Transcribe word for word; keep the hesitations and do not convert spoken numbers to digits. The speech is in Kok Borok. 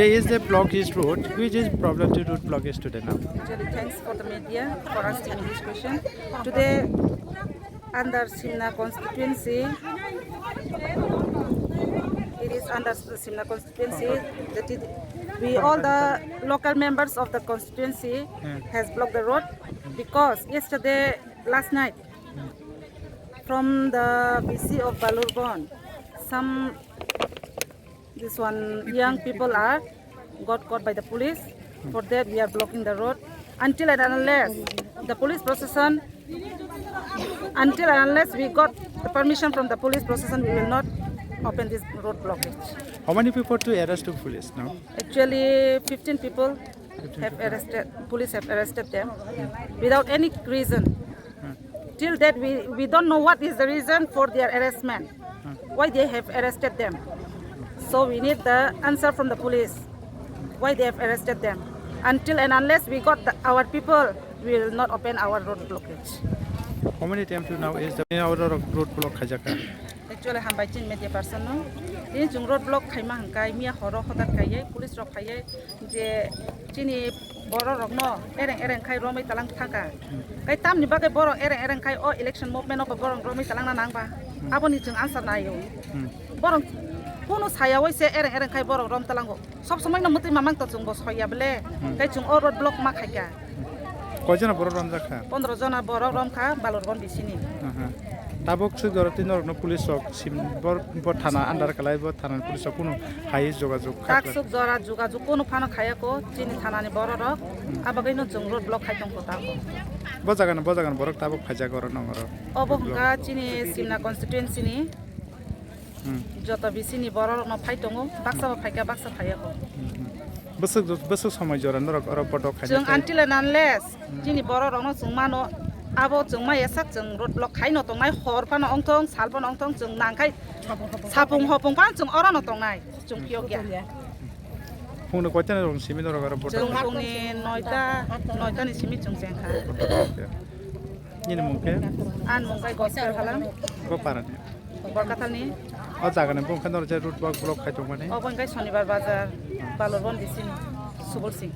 Is the block is road, which is problem to road block is today now? Actually, thanks for the media for asking me this question. Today, under Simna constituency, it is under the Simna constituency that it, we all the local members of the constituency Hmm. has blocked the road because yesterday, last night, from the V C of Balurgon, some This one, young people are got caught by the police. For that, we are blocking the road until and unless the police procession, until and unless we got the permission from the police procession, we will not open this road blockage. How many people to arrest to police now? Actually, fifteen people have arrested. Police have arrested them without any reason. Till that, we, we don't know what is the reason for their arrestment, why they have arrested them. So we need the answer from the police, why they have arrested them. Until and unless we got the, our people, we will not open our road blockage. How many times to now is the our road block khaijaka? Actually, hambai chini media person no. Tini chwng road block khaima hwnkhe miya horo hodak kaiye, police rok phaiye je chini borok rokno ereng ereng khai romwi talang thangkha. Kai tamni bagwi borok ereng ereng khai o election movement o borok romwi talangna nangba. Aboni chwng answer naio. Hmm. Borok kunu sayawai se ereng ereng khai borok rom talango. Sob somoi no mwtwi mamang to chwng bo soiya bele. Hmm. Kai chwng o road block ma khaikha. Koi jona borok romjak kha? Pondro jona borok romkha Balurgon bisini. Aha. Tabuk swk jora twi norokno police rok sim bor, bor thana under kalai, bor thana police rok kunu hai jogajog kha. Tak swk jora jogajog kunu phano khaya ko chini thana ni borok rok. Hmm. Abagwi no chwng road block khai tong kho ta ko. Bo jaga no, bo jaga no borok tabuk phaijak oro nongoro. Obo hwnkha chini Simna constituency ni Hmm. Joto bisini borok rokno phai tongo, baksa bo phaikha, baksa phaiya ko. Hmm, hmm. Bwswk, bwswk somoi jora norok oro botok khaina Chwng tei until and unless Hmm. chini borok rokno chwng mano, abo chwng ma yasak chwng road block khai no tongnai, hor phano ongthong, sal phano ongthong, chwng nangkhai sapung hopung phano chwng oro no tongnai, chwng phiyok ya. Phungni koita ni rong simi norok oro botok Chwng khai? Phungni noita, noita ni simi chwng chengkha. Nini mung khe? An mung khe Gospel Halam. Bo para ni? Borkathal ni. O jaga ni bung khe norok je road block, block khai tongmani? Obo hwnkhe Sonibar Bazar, Balurgon bisini, Subol Singh.